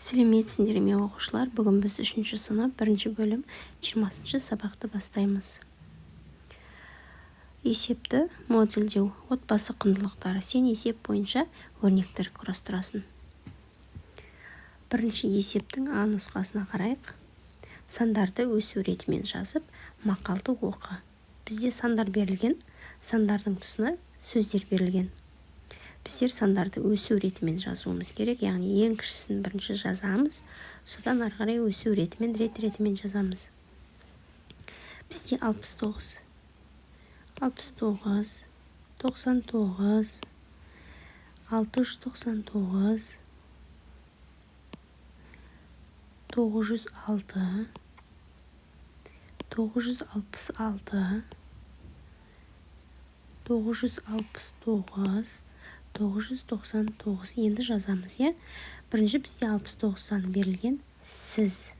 Сәлеметсіңдер ме, оқушылар! Бүгін біз үшінші сынып, бірінші бөлім, 20-сабақты бастаймыз. Есепті модельдеу. Отбасы құндылықтары. Сен есеп бойынша өрнектер құрастырасың. Бірінші есептің А нұсқасына қарайық. Сандарды өсу ретімен жазып, мақалды оқы. Бізде сандар берілген, сандардың тұсына сөздер берілген. Біздер сандарды өсу ретімен жазуымыз керек, яғни ең кішісін бірінші жазамыз, содан ары қарай өсу ретімен, рет-ретімен жазамыз. Бізде 69, 69, 99, 699, 906, 966, 969, 999. Енді жазамыз, иә. Бірінші бізде 69 саны берілген, сіз.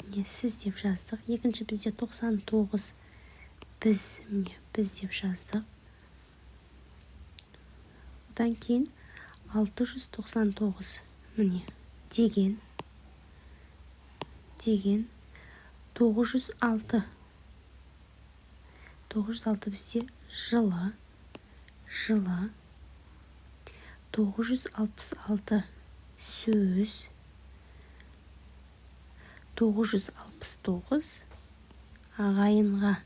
Міне, сіз деп жаздық. Екінші бізде 99, біз, міне, біз деп жаздық. Одан кейін 699, міне, деген, деген 906. 906 бізде жылы, жылы. 966 сөз, 969 ағайынға,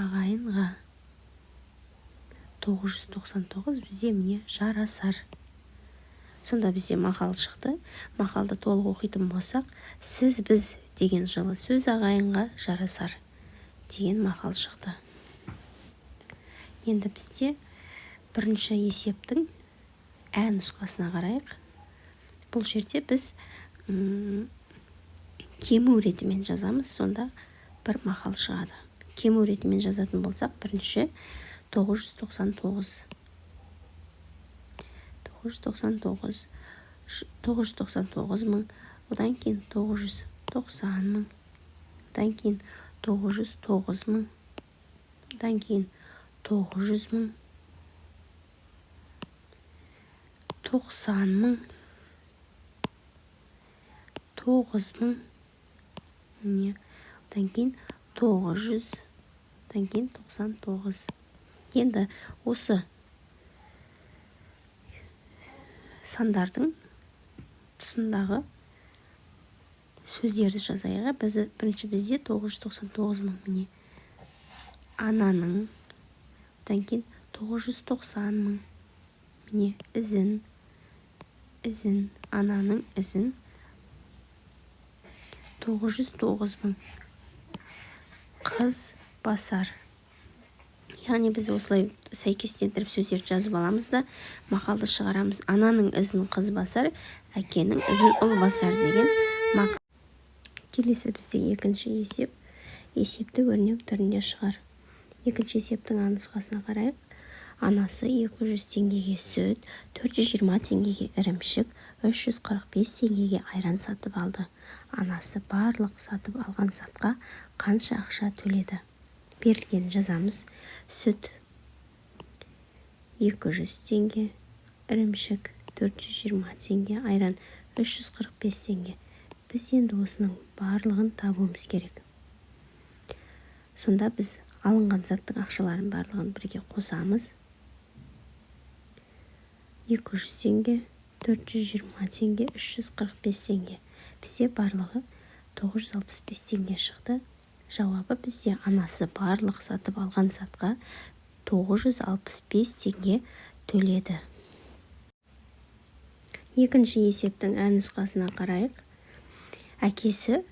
ағайынға. 999 бізде, міне, жарасар. Сонда бізде мақал шықты. Мақалды толық оқитын болсақ, сіз біз деген жылы сөз ағайынға жарасар деген мақал шықты. Енді бізде бірінші есептің ә нұсқасына қарайық. Бұл жерде біз кему ретімен жазамыз, сонда бір мақал шығады. Кему ретімен жазатын болсақ, бірінші 999, 999, 999 мың, одан кейін 990 мың, одан кейін 909 мың, одан кейін 900 мың, 90 мың, 9 мың, міне, одан кейін 900, одан кейін 99. Енді осы сандардың тұсындағы сөздерді жазайық. Біз бірінші бізде 999 мың, міне, ананың, одан кейін 990 мың, міне, ізін, ізін, ананың ізін, 909 мың, қыз басар. Яғни біз осылай сәйкестендіріп сөздерді жазып аламыз да мақалды шығарамыз. Ананың ізін қыз басар, әкенің ізін ұл басар деген мақал. Келесі бізде екінші есеп. Есепті өрнек түрінде шығар. Екінші есептің А нұсқасына қарайық. Анасы 200 теңгеге сүт, 420 теңгеге ірімшік, 345 теңгеге айран сатып алды. Анасы барлық сатып алған затқа қанша ақша төледі? Берілгенін жазамыз. Сүт 200 теңге, ірімшік 420 теңге, айран 345 теңге. Біз енді осының барлығын табуымыз керек. Сонда біз алынған заттың ақшаларын барлығын бірге қосамыз. 200 теңге, 420 теңге, 345 теңге. Бізде барлығы 965 теңге шықты. Жауабы бізде анасы барлық сатып алған затқа 965 теңге төледі. Екінші есептің ә нұсқасына қарайық. Әкесі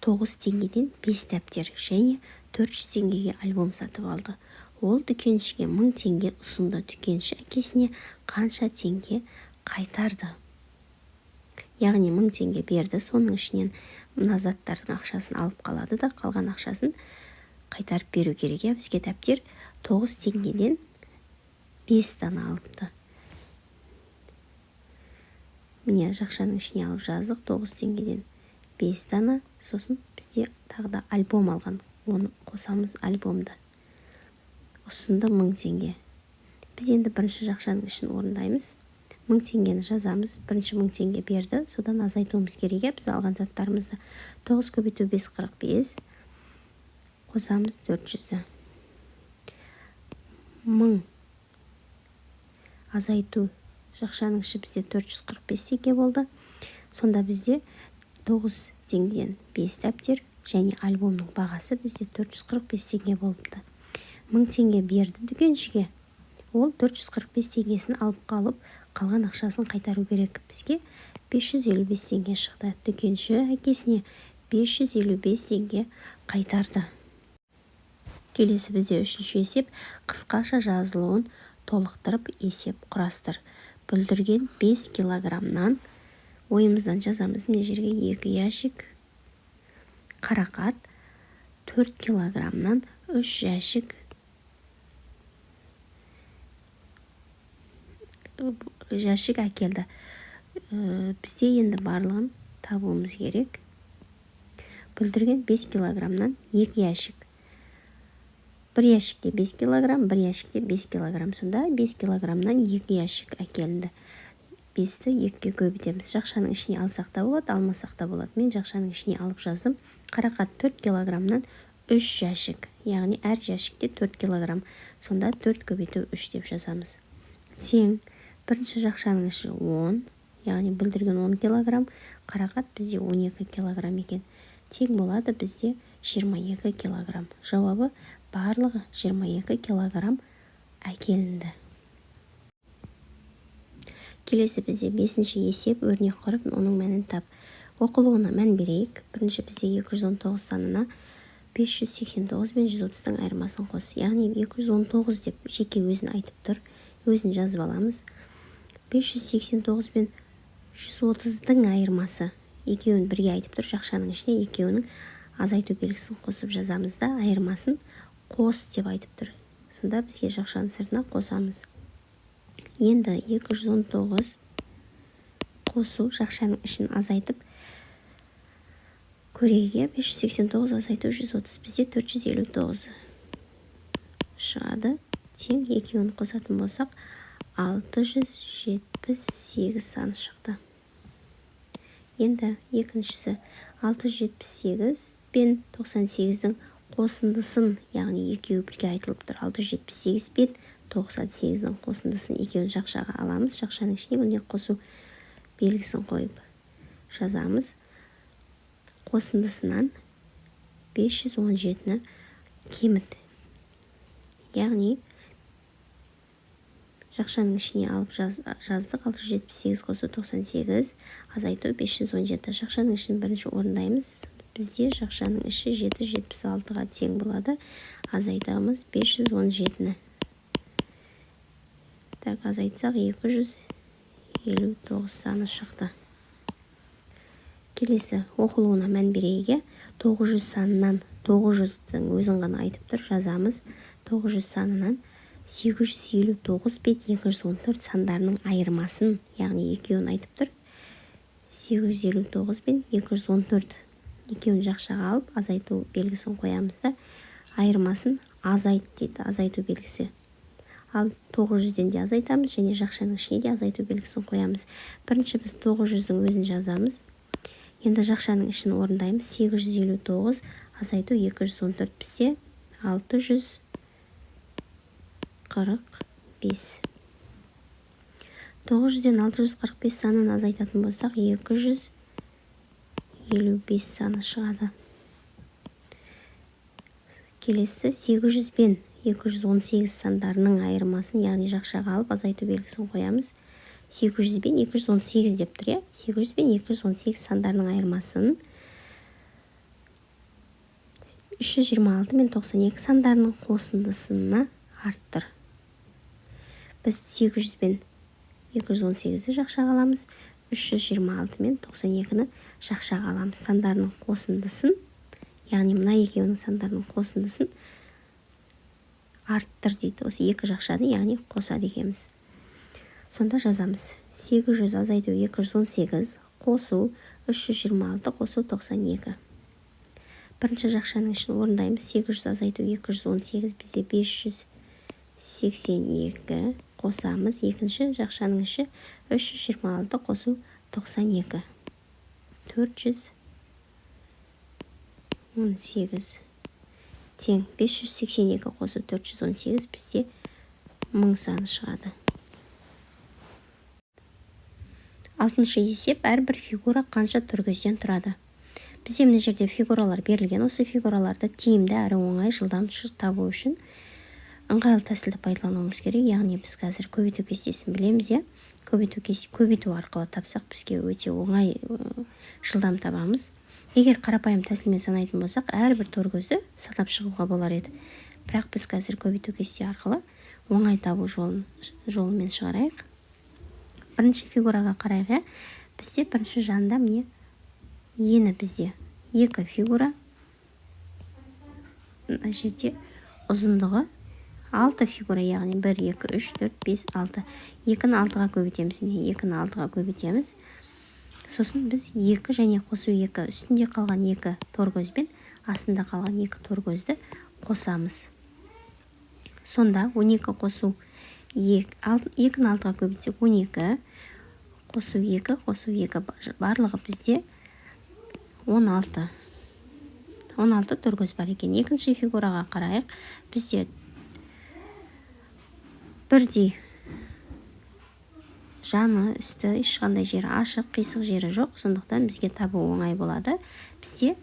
9 теңгеден 5 дәптер және 400 теңгеге альбом сатып алды. Ол дүкеншіге 1000 теңге ұсынды. Дүкенші әкесіне қанша теңге қайтарды? Яғни 1000 теңге берді, соның ішінен мына заттардың ақшасын алып қалады да, қалған ақшасын қайтарып беру керек. Иә, бізге дәптер 9 теңгеден 5 дана алыпты. Міне, жақшаның ішіне алып жаздық, 9 теңгеден 5 дана. Сосын бізде тағы да альбом алған, оны қосамыз альбомды. Ұсынды 1000 теңге. Біз енді бірінші жақшаның ішін орындаймыз. 1000 теңгені жазамыз. Бірінші 1000 теңге берді, содан азайтуымыз керек, біз алған заттарымызды. 9 көбейту 5 45, қосамыз 400-ді. 1000 азайту жақшаның іші бізде 445 теңге болды. Сонда бізде 9 теңгеден 5 дәптер және альбомның бағасы бізде 445 теңге болыпты. 1000 теңге берді дүкеншіге. Ол 445 теңгесін алып қалып, қалған ақшасын қайтару керек. Бізге 555 теңге шықты. Дүкенші әкесіне 555 теңге қайтарды. Келесі бізде үшінші есеп. Қысқаша жазылуын толықтырып есеп құрастыр. Бүлдірген 5 килограммнан ойымыздан жазамыз. Мына жерге 2 ящик қарақат, 4 килограммнан 3 жәшік әкелді. Бізде енді барлығын табуымыз керек. Бүлдірген 5 килограммнан 2 ящик. Бір ящикте 5 килограмм, бір ящикте 5 килограмм. Сонда 5 килограммнан 2 ящик әкелінді. 5-ті 2-ге көбейтеміз. Жақшаның ішіне алсақ та болады, алмасақ та болады. Мен жақшаның ішіне алып жаздым. Қарақат 4 килограммнан 3 жәшік, яғни әр жәшікте 4 килограмм. Сонда 4 көбейту 3 деп жазамыз. Тең бірінші жақшаның іші 10, яғни бүлдірген 10 килограмм, қарақат бізде 12 килограмм екен. Тең болады бізде 22 килограмм. Жауабы барлығы 22 килограмм әкелінді. Келесі бізде бесінші есеп. Өрнек құрып, оның мәнін тап. Оқылуына мән берейік. Бірінші бізде 219 санына 589 пен 130-тың айырмасын қос. Яғни 219 деп жеке өзін айтып тұр. Өзін жазып аламыз. 589 пен 130-дың айырмасы. Екеуін бірге айтып тұр. Жақшаның ішіне екеуінің азайту белгісін қосып жазамыз да, айырмасын қос деп айтып тұр. Сонда бізге жақшаның сыртына қосамыз. Енді 219 қосу жақшаның ішін азайтып көрейік. 589 азайту 130 бізде 459 шығады. Тең екеуін қосатын болсақ 678 саны шықты. Енді екіншісі 678 пен 98-дің қосындысын, яғни екеуі бірге айтылып тұр. 678 пен 98-дің қосындысын екеуін жақшаға аламыз. Жақшаның ішіне міне қосу белгісін қойып жазамыз. Қосындысынан 517-ні кеміт. Яғни жақшаның ішіне алып жаздық. 678 қосу 98 азайту 517. Жақшаның ішін бірінші орындаймыз. Бізде жақшаның іші 776-ға тең болады. Азайтамыз 517-ні. Так, азайтсақ 259 саны шықты. Келесі оқылуына мән берейік. 900 санынан 900-дің өзін ғана айтып тұр, жазамыз. 900 санынан 859 пен 214 сандарының айырмасын, яғни екеуін айтып тұр. 859 пен 214 екеуін жақшаға алып, азайту белгісін қоямыз да, айырмасын азайт дейді, азайту белгісі. Ал 900-ден де азайтамыз және жақшаның ішіне де азайту белгісін қоямыз. Бірінші біз 900-дің өзін жазамыз. Енді жақшаның ішін орындаймыз. 859 азайту 214 бізде 645. 900-ден 645 санын азайтатын болсақ, 255 саны шығады. Келесі 800 пен 218 сандарының айырмасын, яғни жақшаға алып азайту белгісін қоямыз. 800 пен 218 деп тұр, иә? 800 пен 218 сандарының айырмасын 326 мен 92 сандарының қосындысына арттыр. Біз 800 пен 218-ді жақшаға аламыз, 326 мен 92-ні жақшаға аламыз. Сандарының қосындысын, яғни мына екеуінің сандарының қосындысын арттыр дейді. Осы екі жақшаны, яғни қосады екенбіз. Сонда жазамыз. 800 азайту 218 қосу 326 қосу 92. Бірінші жақшаның ішін орындаймыз. 800 азайту 218 бізде 582 Қосамыз, екінші жақшаның іші 326 қосу 92, 418 тең 582 қосу 418, бізде 1000 саны шығады. Алтыншы есеп, әрбір фигура қанша торкөзден тұрады? Бізде мына жерде фигуралар берілген. Осы фигураларды тиімді әрі оңай, жылдам табу үшін ыңғайлы тәсілді пайдалануымыз керек. Яғни біз қазір көбейту кестесін білеміз, иә? Көбейту арқылы тапсақ, бізге өте оңай, жылдам табамыз. Егер қарапайым тәсілмен санайтын болсақ, әрбір торкөзді санап шығуға болар еді. Бірақ біз қазір көбейту кесте арқылы оңай табу жолымен шығарайық. Бірінші фигураға қарайық, иә? Бізде бірінші жанында міне ені бізде 2 фигура, мына жерде ұзындығы 6 фигура, яғни 1, 2, 3, 4, 5, 6. 2-ні 6-ға көбейтеміз, міне 2-ні 6-ға көбейтеміз. Сосын біз 2 және қосу 2, үстінде қалған 2 торкөз бен астында қалған 2 торкөзді қосамыз. Сонда 12 қосу 2-ні 6-ға көбейтсек 12, қосу 2, қосу 2, барлығы бізде 16. 16 торкөз бар екен. Екінші фигураға қарайық. Бізде бірдей жаны, үсті, ешқандай жері ашық, қисық жері жоқ, сондықтан бізге табу оңай болады. Бізде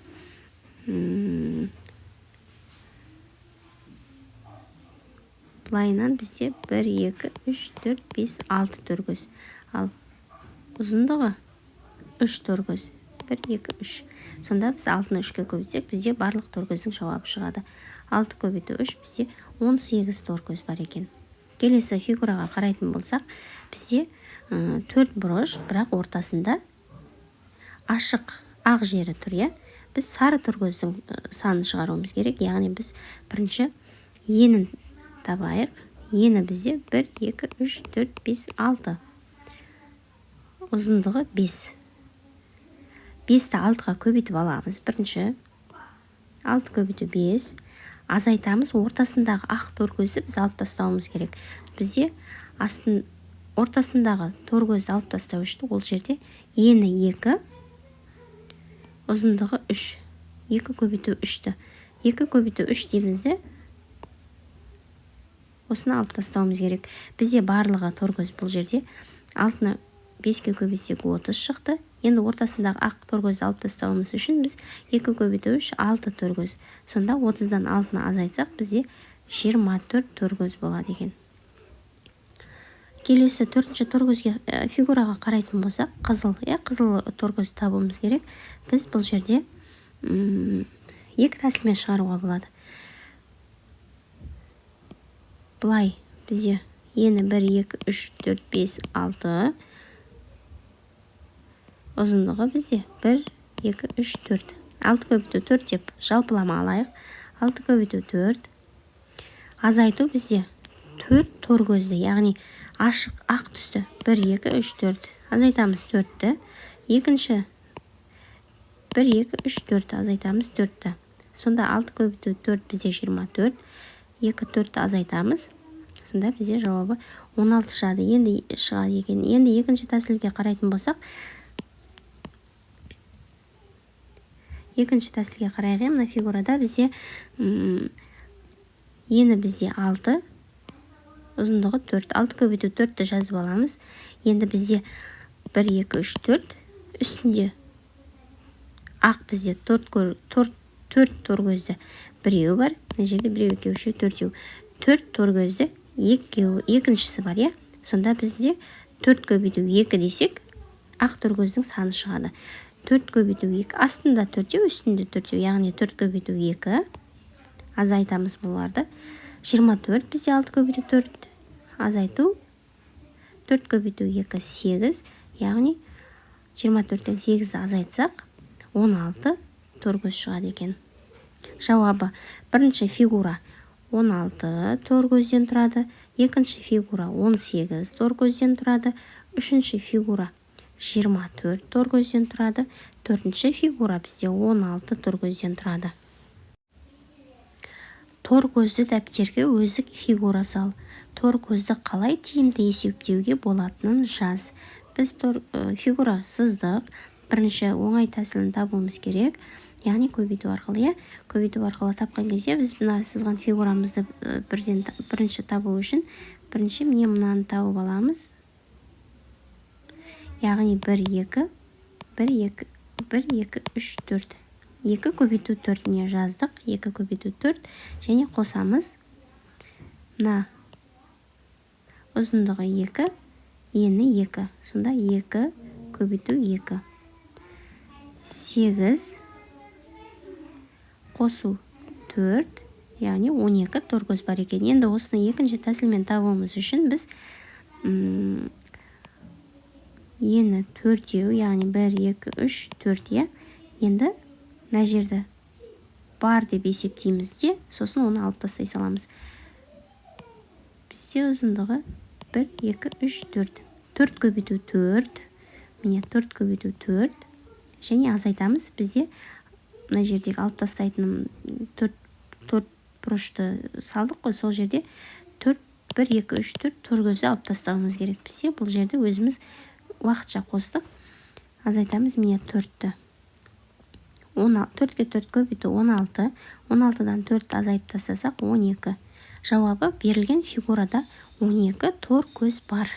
былайынан бізде 1, 2, 3, 4, 5, 6 торкөз. Ал ұзындығы 3 торкөз. 1, 2, 3. Сонда біз 6-ны 3-ке көбейтсек, бізде барлық торкөздің жауабы шығады. 6 көбейту 3, бізде 18 торкөз бар екен. Келесі фигураға қарайтын болсақ, бізде 4 бұрыш, бірақ ортасында ашық ақ жері тұр, иә? Біз сары торкөздің санын шығаруымыз керек. Яғни біз бірінші енін табайық. Ені бізде 1, 2, 3, 4, 5, 6. Ұзындығы 5. 5-ті 6-ға көбейтіп аламыз. Бірінші 6 көбейту 5. Азайтамыз, ортасындағы ақ торкөзді біз алып тастауымыз керек. Бізде ортасындағы торкөзді алып тастау үшін ол жерде ені 2, ұзындығы 3. 2 көбейту 3-ті. 2 көбейту 3 дейміз де, осыны алып тастауымыз керек. Бізде барлығы торкөз бұл жерде 6-ны 5-ке көбейтсек 30 шықты. Енді ортасындағы ақ торкөзді алып тастауымыз үшін біз 2 көбейту 3, 6 торкөз. Сонда 30-дан 6-ны азайтсақ, бізде 24 торкөз болады екен. Келесі төртінші торкөзге, фигураға қарайтын болсақ, қызыл, иә, қызыл торкөзді табуымыз керек. Біз бұл жерде екі тәсілмен шығаруға болады. Былай бізде ені 1, 2, 3, 4, 5, 6, ұзындығы бізде 1, 2, 3, 4. 6 көбейту 4 деп жалпылама алайық. 6 көбейту 4 азайту бізде 4 торкөзді, яғни ашық ақ түсті 1, 2, 3, 4 азайтамыз 4-ті. Екінші 1, 2, 3, 4 азайтамыз 4-ті. Сонда 6 көбейту 4 бізде 24. 2, 4-ті азайтамыз. Сонда бізде жауабы 16 шығады. Енді шығады екен. Енді екінші тәсілге қарайтын болсақ, екінші тәсілге қарайық. Мына фигурада бізде ені бізде 6, ұзындығы 4. 6 көбейту 4-ті жазып аламыз. Енді бізде 1, 2, 3, 4, үстінде ақ бізде 4 торкөзді біреу бар. Мына жерде біреу, екеу, үшеу, төртеу. 4 торкөзді екіншісі бар, иә? Сонда бізде 4 көбейту 2 десек, ақ торкөздің саны шығады. 4 көбейту 2, астында төртеу, үстінде төртеу, яғни 4 көбейту 2 азайтамыз бұларды. 24 бізде 6 көбейту 4 азайту 4 көбейту 2 8, яғни 24-тен 8-ді азайтсақ 16 торкөз шығады екен. Жауабы: бірінші фигура 16 торкөзден тұрады, екінші фигура 18 торкөзден тұрады, үшінші фигура 24 торкөзден тұрады, төртінші фигура бізде 16 торкөзден тұрады. Торкөзді дәптерге өзі фигура сал. Тор көзді қалай тиімді есептеуге болатынын жаз. Біз фигура сыздық. Бірінші оңай тәсілін табуымыз керек, яғни көбейту арқылы, иә. Көбейту арқылы тапқан кезде біз мына сызған фигурамызды бірден бірінші табу үшін бірінші міне мынаны тауып аламыз. Яғни 1 2 1 2 1 2 3 4. 2 көбейту 4 міне жаздық. 2 көбейту 4 және қосамыз. Мына ұзындығы 2, ені 2. Сонда 2 көбейту 2. 8 қосу 4, яғни 12 тор көз бар екен. Енді осыны екінші тәсілмен табуымыз үшін біз ені төртеу, яғни 1, 2, 3, 4, иә. Енді мына жерді бар деп есептейміз де, сосын оны алып тастай саламыз. Бізде ұзындығы 1, 2, 3, 4. 4 көбейту 4, міне 4 көбейту 4 және азайтамыз. Бізде мына жердегі алып тастайтыным 4 бұрышты салдық қой, сол жерде 4, 1, 2, 3, 4 тор көзді алып тастауымыз керек. Бізде бұл жерде өзіміз уақытша қостық. Азайтамыз міне 4-ті. 4-ке 4 көбейту 16. 16-дан 4 азайтып тастасақ 12. Жауабы берілген фигурада 12 тор көз бар.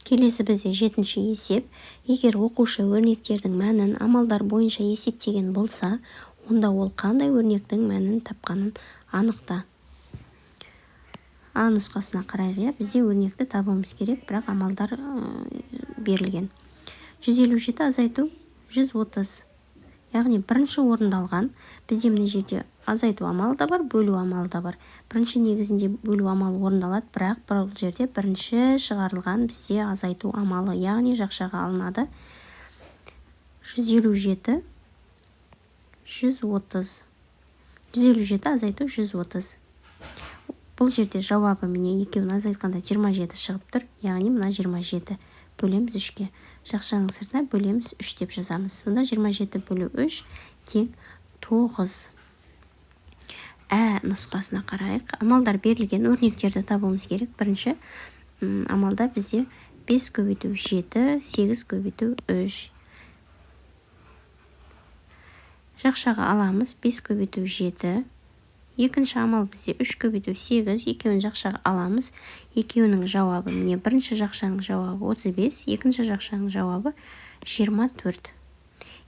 Келесі бізде 7-ші есеп. Егер оқушы өрнектердің мәнін амалдар бойынша есептеген болса, онда ол қандай өрнектің мәнін тапқанын анықта. А нұсқасына қарайық, иә. Бізде өрнекті табуымыз керек, бірақ амалдар берілген. 157 азайту 130. Яғни бірінші орындалған, бізде мына жерде азайту амалы да бар, бөлу амалы да бар. Бірінші негізінде бөлу амалы орындалады, бірақ бұл жерде бірінші шығарылған бізде азайту амалы, яғни жақшаға алынады. 157 130. 157 азайту 130. Бұл жерде жауабы міне екеуін азайтқанда 27 шығып тұр, яғни мына 27 бөлеміз 3-ке. Жақшаның сыртына бөлеміз 3 деп жазамыз. Сонда 27 бөлу 3 тең 9. Ә нұсқасына қарайық. Амалдар берілген, өрнектерді табуымыз керек. Бірінші амалда бізде 5 көбейту 7, 8 көбейту 3. Жақшаға аламыз 5 көбейту 7. Екінші амал бізде 3 көбейту 8, екеуін жақшаға аламыз. Екеуінің жауабы міне бірінші жақшаның жауабы 35, екінші жақшаның жауабы 24.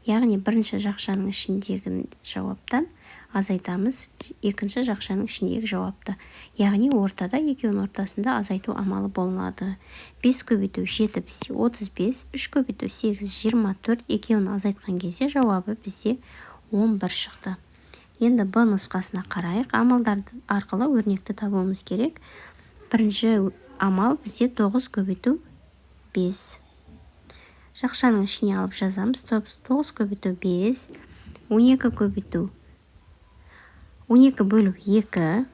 Яғни бірінші жақшаның ішіндегі жауаптан азайтамыз екінші жақшаның ішіндегі жауапты. Яғни ортада, екеуінің ортасында азайту амалы болады. 5 көбейту 7 бізде 35, 3 көбейту 8 24, екеуін азайтқан кезде жауабы бізде 11 шықты. Енді Б нұсқасына қарайық. Амалдар арқылы өрнекті табуымыз керек. Бірінші амал бізде 9 көбейту 5. Жақшаның ішіне алып жазамыз. 9 көбейту 5, 12 көбейту 12 бөлу 2.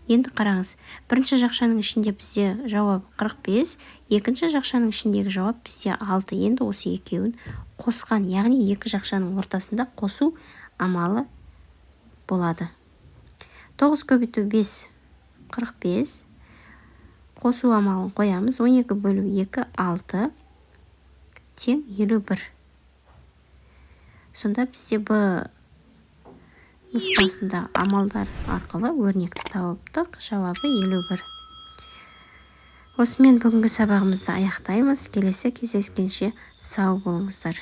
Енді қараңыз, бірінші жақшаның ішінде бізде жауап 45, екінші жақшаның ішіндегі жауап бізде 6. Енді осы екеуін қосқан, яғни екі жақшаның ортасында қосу амалы болады. 9 көбейту 5 45, қосу амалын қоямыз. 12 бөлу 2 6 тең 51. Сонда бізде Б нұсқасында амалдар арқылы өрнекті тауыптық, жауабы 51. Осымен бүгінгі сабағымызды аяқтаймыз. Келесі кездескенше сау болыңыздар.